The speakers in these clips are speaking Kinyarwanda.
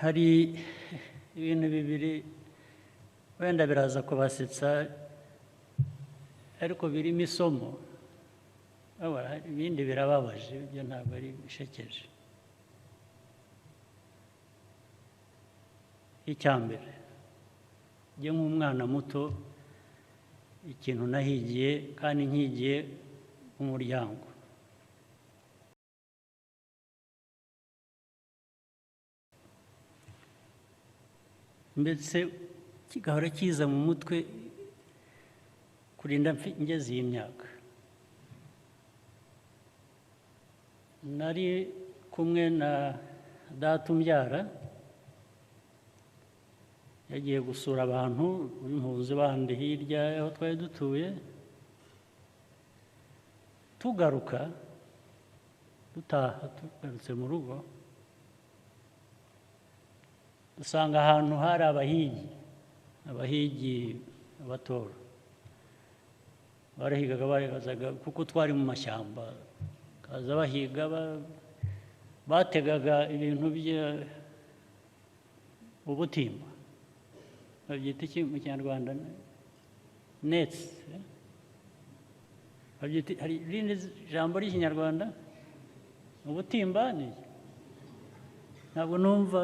Hari ibintu bibiri, wenda biraza kubasetsa, ariko birimo isomo. Ibindi birababaje, ibyo ntabwo ari bishekeje. Icya mbere, njye nk'umwana muto, ikintu nahigiye kandi nkigiye umuryango, ndetse kigahora kiza mu mutwe kurinda ngeze iyi myaka, nari kumwe na data umbyara, yagiye gusura abantu b'impunzi bandi hirya aho twari dutuye. Tugaruka dutaha, tugarutse mu rugo, dusanga ahantu hari abahigi abatora barahigaga, barazaga kuko twari mu mashyamba, kaza bahiga, bategaga ibintu bya ubutimba, babyita iki mu Kinyarwanda? Nets babyita, hari irindi jambo ry'Ikinyarwanda? Ubutimba ni iki? Ntabwo numva.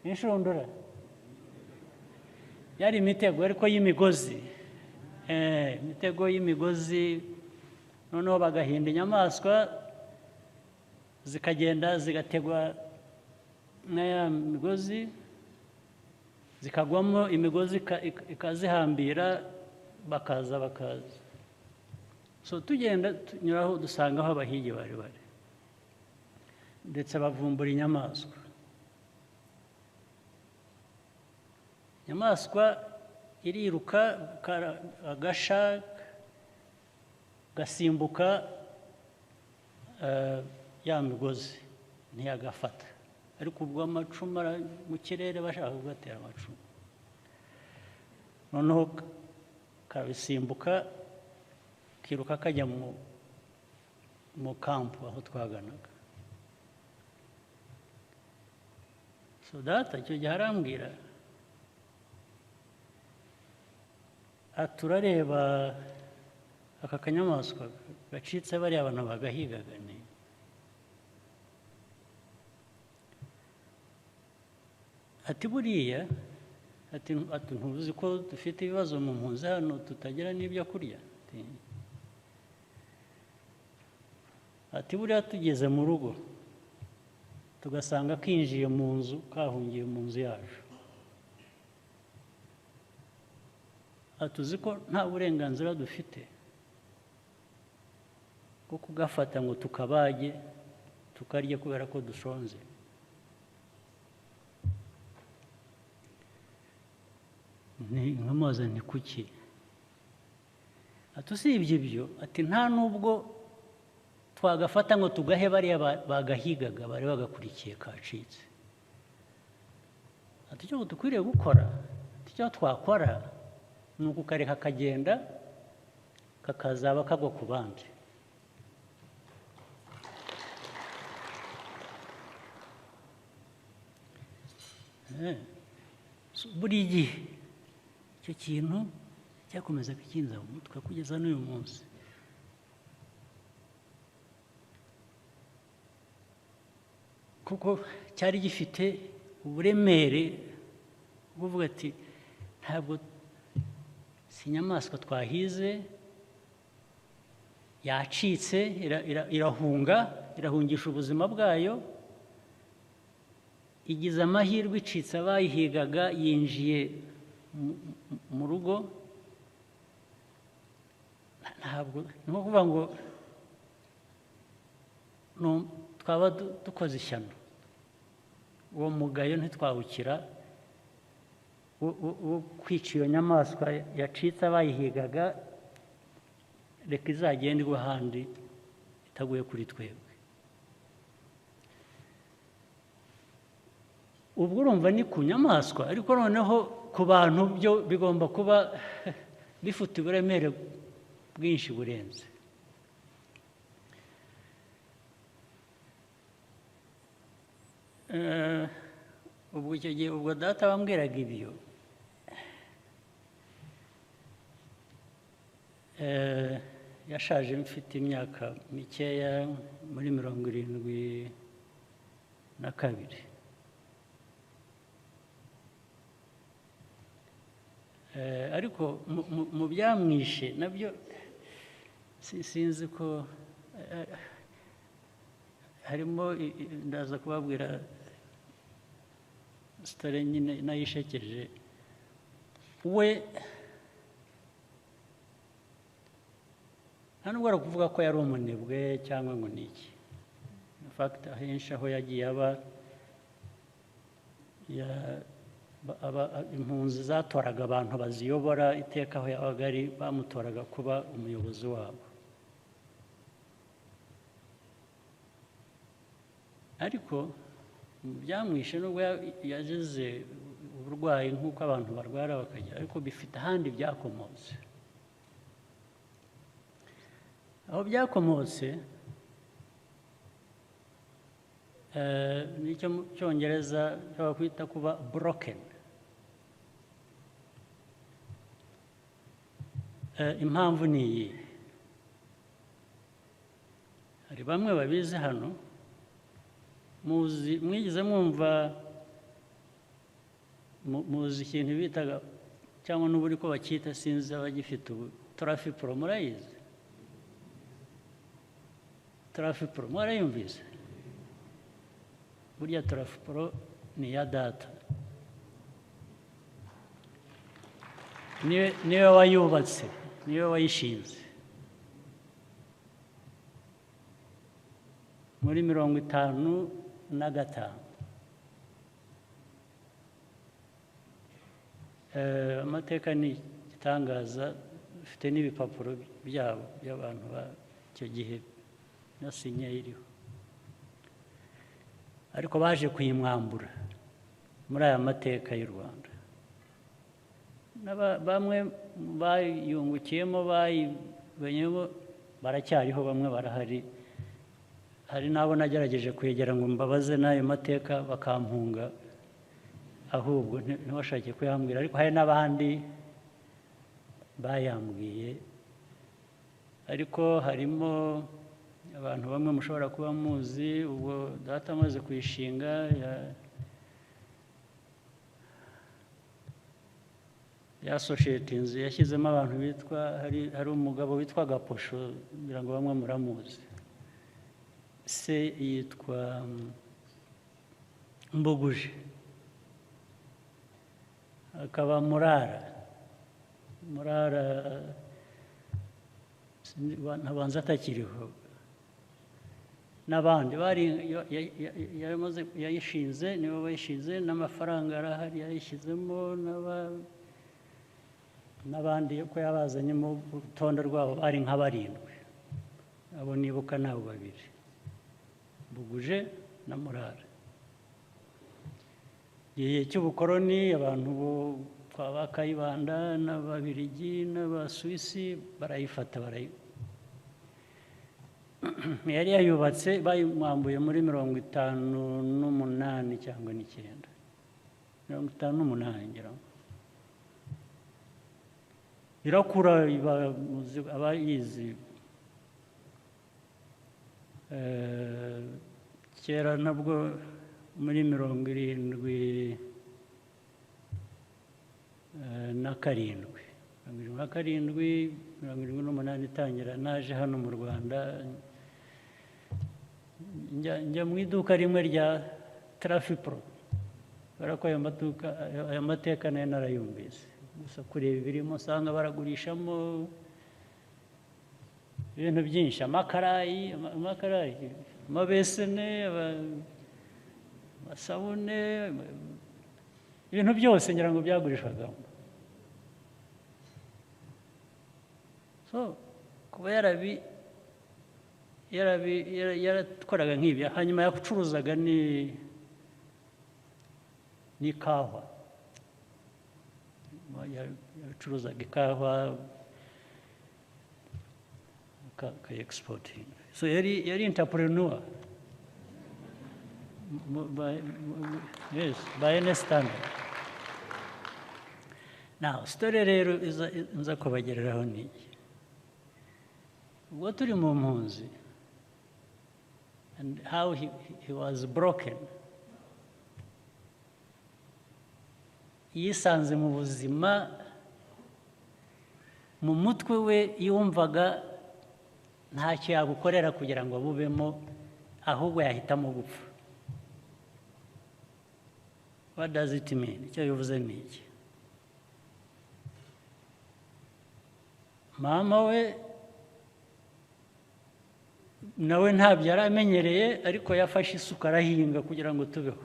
Inshundura yari imitego, ariko y'imigozi, imitego y'imigozi, noneho bagahinda inyamaswa zikagenda zigategwa na ya migozi, zikagwamo, imigozi ikazihambira, bakaza bakaza. So tugenda tunyuraho, dusanga aho abahigi bari bari, ndetse bavumbura inyamaswa. Inyamaswa iriruka, agasha gasimbuka ya migozi ntiyagafata, ariko ubwo amacumu mu kirere bashaka kugatera amacumu, noneho kabisimbuka kiruka kajya mu kampu aho twaganaga. So data icyo gihe arambwira aturareba aka kanyamaswa gacitse bariya abantu bagahigaga, ni ati buriya, ati ntuzi ko dufite ibibazo mu mpunzi hano tutagira n'ibyo kurya, ati buriya tugeze mu rugo tugasanga kinjiye mu nzu, kahungiye mu nzu yacu, atuzi ko nta burenganzira dufite bwo kugafata ngo tukabage tukarye kubera ko dushonze. Nkamubaza nti kuki? Ati usibye ibyo, ati nta nubwo twagafata ngo tugahe bariya bagahigaga bari bagakurikiye kacitse. Ati icyo dukwiriye gukora, ati icyo twakora ni ukukareka kagenda kakazaba kagwa ku bandi. Buri gihe icyo kintu cyakomeza kukinza mu mutwe kugeza n'uyu munsi. Kuko cyari gifite uburemere bw'uvuga ati ntabwo si inyamaswa twahize, yacitse, irahunga, irahungisha ubuzima bwayo, igize amahirwe icitse abayihigaga, yinjiye mu rugo. Ntabwo ni nko kuvuga ngo twaba dukoze ishyano, uwo mugayo ntitwawukira wo kwica iyo nyamaswa yacitse abayihigaga, reka izagende igwe ahandi itaguye kuri twebwe. Ubwo urumva ni ku nyamaswa, ariko noneho ku bantu byo bigomba kuba bifite uburemere bwinshi burenze. Ubwo icyo gihe, ubwo data wambwiraga ibyo, yashaje mfite imyaka mikeya, muri 72. Ariko mu byamwishe nabyo sinzi ko harimo, ndaza kubabwira story nyine nayishekeje. We nta nubwo ari ukuvuga ko yari umunebwe cyangwa ngo ni iki. In fact, ahenshi aho yagiye aba impunzi zatoraga abantu baziyobora, iteka aho yabaga ari bamutoraga kuba umuyobozi wabo. Ariko byamwishe nubwo yazize uburwayi nk'uko abantu barwara bakajya, ariko bifite ahandi byakomotse. Aho byakomotse nicyo mu Cyongereza bakwita kuba broken. Impamvu ni iyi. Hari bamwe babizi hano, muzi, mwigeze mwumva, muzi ikintu bitaga cyangwa n'ubu ko bacyita, sinzi abagifite ubu, Trafipro, murayizi? Trafipro mwarayumvise? Burya Trafipro ni iya data, niwe wayubatse, niwe wayishinze muri 55. Amateka ni igitangaza, ufite n'ibipapuro byabo by'abantu icyo gihe na sinye iriho, ariko baje kuyimwambura muri aya mateka y'u Rwanda. Bamwe bayungukiyemo, bayimenyemo, baracyariho, bamwe barahari. Hari n'abo nagerageje kwegera ngo mbabaze n'ayo mateka bakampunga, ahubwo ntibashake kuyambwira, ariko hari n'abandi bayambwiye. Ariko harimo abantu bamwe mushobora kuba muzi, ubwo data amaze kuyishinga ya society inzu yashyizemo abantu bitwa, hari umugabo witwa Gaposho, ngira ngo bamwe muramuzi, se yitwa Mbuguje, akaba Murara. Murara ntabanza atakiriho, n'abandi bari yayishinze, nibo bayishinze, n'amafaranga arahari yayishyizemo, n'abandi ko yabazanyemo urutonde rwabo bari nka barindwi, abo nibuka nabo babiri, Mbuguje na Murara. Igihe cy'ubukoroni abantu bo kwa ba Kayibanda n'Ababirigi n'Abasuwisi barayifata, yari yayubatse, bayimwambuye muri 58 cyangwa 9, 58 ngira ngo. Irakura, abayizi kera nabwo muri 77, 77, 78 itangira, naje hano mu Rwanda, njya mu iduka rimwe rya Trafipro, kubera ko ayo mateka nayo narayumvise, gusa kureba ibirimo usanga baragurishamo ibintu byinshi, amakarayi, amabesene, amasabune, ibintu byose ngira ngo byagurishwagamo. So kuba yarakoraga nk'ibyo, hanyuma yacuruzaga n'ikawa, yacuruzaga ikawa akayi exporting. So yari entrepreneur Yes, by any standard. Now, story rero nza kubagereraho ni iyi. Ubwo turi mu mpunzi, and how he was broken, yisanze mu buzima, mu mutwe we yumvaga ntacyo yabukorera kugira ngo abubemo, ahubwo yahitamo gupfa. What does it mean? Icyo bivuze ni iki? Mama we nawe ntabyo yari amenyereye, ariko yafashe isuka arahinga kugira ngo tubeho.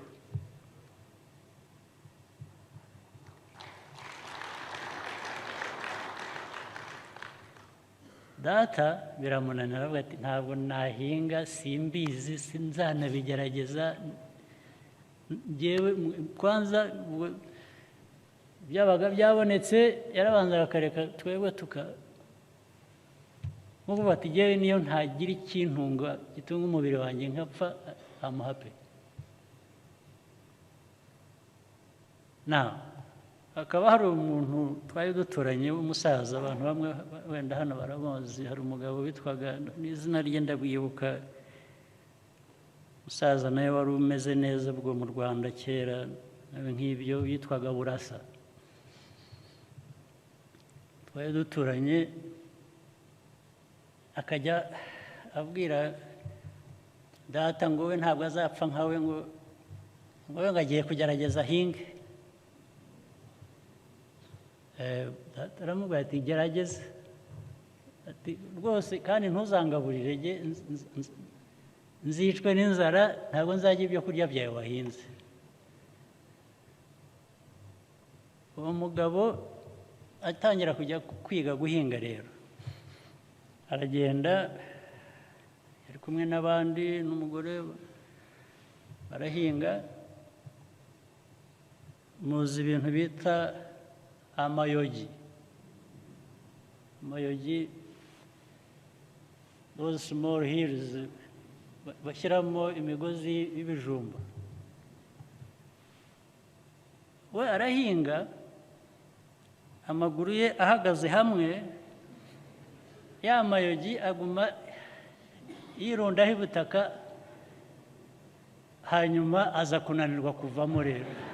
Data biramunanira, aravuga ati ntabwo nahinga, simbizi, sinzanabigerageza. Njyewe kwanza byabaga byabonetse, yarabanzaga akareka twebwe tuka nkuko bati njyewe niyo ntagira ikintunga gitunga umubiri wanjye nkapfa, I'm happy. Now, hakaba hari umuntu twari duturanye w'umusaza, abantu bamwe wenda hano baramuzi, hari umugabo witwaga, n'izina rye ndabwibuka, umusaza nawe wari umeze neza ubwo mu Rwanda kera, nawe nk'ibyo, yitwaga Burasa. Twari duturanye, akajya abwira data ngo we ntabwo azapfa nkawe, ngo we ngo agiye kugerageza ahinge. Data aramubwira ati gerageza, ati rwose kandi ntuzangaburire, nzicwe n'inzara, ntabwo nzajya ibyo kurya byawe wahinze. Uwo mugabo atangira kujya kwiga guhinga rero, aragenda, yari kumwe n'abandi n'umugore, barahinga. Muzi ibintu bita amayogi. Amayogi, those small hills bashyiramo imigozi y'ibijumba. We arahinga, amaguru ye ahagaze hamwe, ya mayogi aguma yirundaho ibutaka, hanyuma aza kunanirwa kuvamo rero.